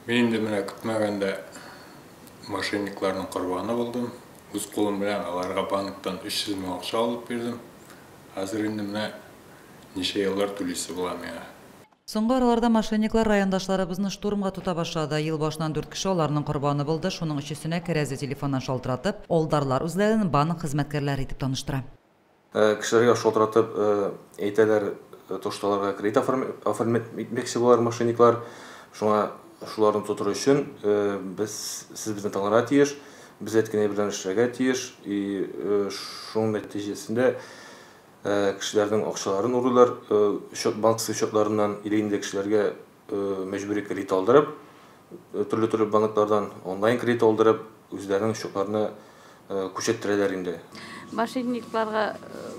Мин инде менә көтмәгәндә мошенникларның корбаны булдым. Үз кулым белән аларга банктан 300 мең акча алып бирдем. Хәзер инде менә ничә еллар түлисе була миңа. Соңгы араларда мошенниклар райондашларыбызны штурмга тота башлады. Ел башыннан дүрт кеше аларның корбаны булды. Шуның өчесенә кәрәзле телефоннан шалтыратып, алдарлар үзләрен банк хезмәткәрләре итеп таныштыра. Кешеләргә шалтыратып әйтәләр, то что аларга кредит оформить итмәкче булалар мошенниклар. Шуңа шуларны тотыр өчен без сез безне тыңларга тиеш, без әйткән әйберләрне эшләргә тиеш. И шуның нәтиҗәсендә кешеләрнең акчаларын урлыйлар, счет банковский счетларыннан или инде кешеләргә мәҗбүри кредит алдырып, төрле-төрле банклардан онлайн кредит алдырып, үзләренең счетларына күчерттерәләр инде. Мошенникларга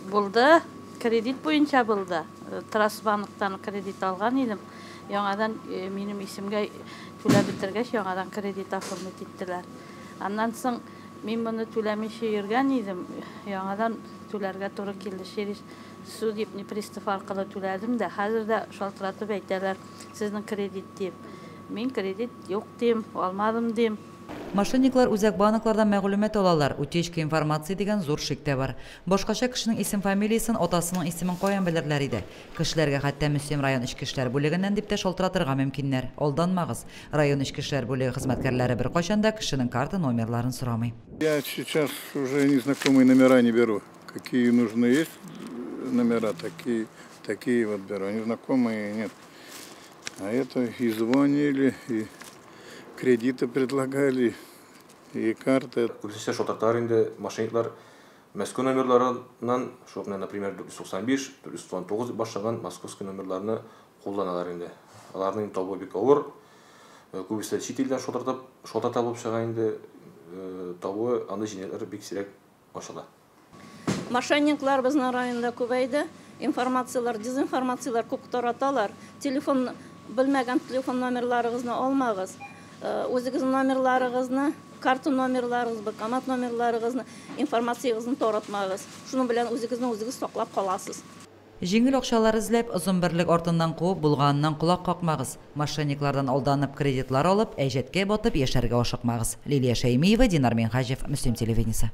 булды, кредит буенча булды. Траст банктан кредит алган идем. Яңадан минем исемгә түләп бетергәч, яңадан кредит оформить иттеләр. Аннан соң мин моны түләмичә йөргән идем. Яңадан түләргә туры килде. Через судебный пристав аркылы түләдем дә, хәзер дә шалтыратып әйтәләр, сезнең кредит дип. Мин кредит юк дим, алмадым дим. Мошенниклар үзәк банклардан мәгълүмат алалар. Утечка информации дигән зур шик тә бар. Башкача кешенең исем-фамилиясен, атасының исемен каян белерләр иде? Кешеләргә хәтта Мөслим район эчке эшләр бүлегеннән дип тә шалтыратырга мөмкиннәр. Алданмагыз. Район эчке эшләр бүлеге хезмәткәрләре беркайчан да кешенең карта номерларын сорамый. Я сейчас уже незнакомые номера не беру. Какие нужны есть номера, такие вот беру. Незнакомые нет. А это и звонили, и кредиты предлагали, и карты. Күбесенчә шалтыраталар инде мошенниклар Мәскәү номерларыннан, шул менә, например, 495, 499 дип башланган московский номерларны кулланалар инде. Аларның табуы бик авыр. Күбесе чит илдән шалтыратып, шалтырата булып чыга инде. Табуы андый җинаятьләр бик сирәк ачыла. Мошенниклар безнең районда күбәйде. Информациялар, дезинформациялар күп тараталар. Телефон белмәгән телефон номерларыгызны алмагыз. Үзегезнең номерларыгызны, карта номерларыгыз, банкомат номерларыгызны, информациягызны таратмагыз. Шуның белән үзегезне үзегез саклап каласыз. Җиңел акчалар эзләп, озын берлек артыннан куып, булганыннан колак какмагыз. Мошенниклардан алданып, кредитлар алып, әҗәткә батып яшәргә ашыкмагыз. Лилия Шәймиева, Динар Минһаҗев, Мөслим телевидениесе.